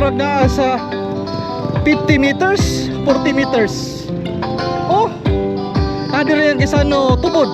Murag naa sa 50 meters, 40 meters. Oh, adiri ang Gaisano, tubod.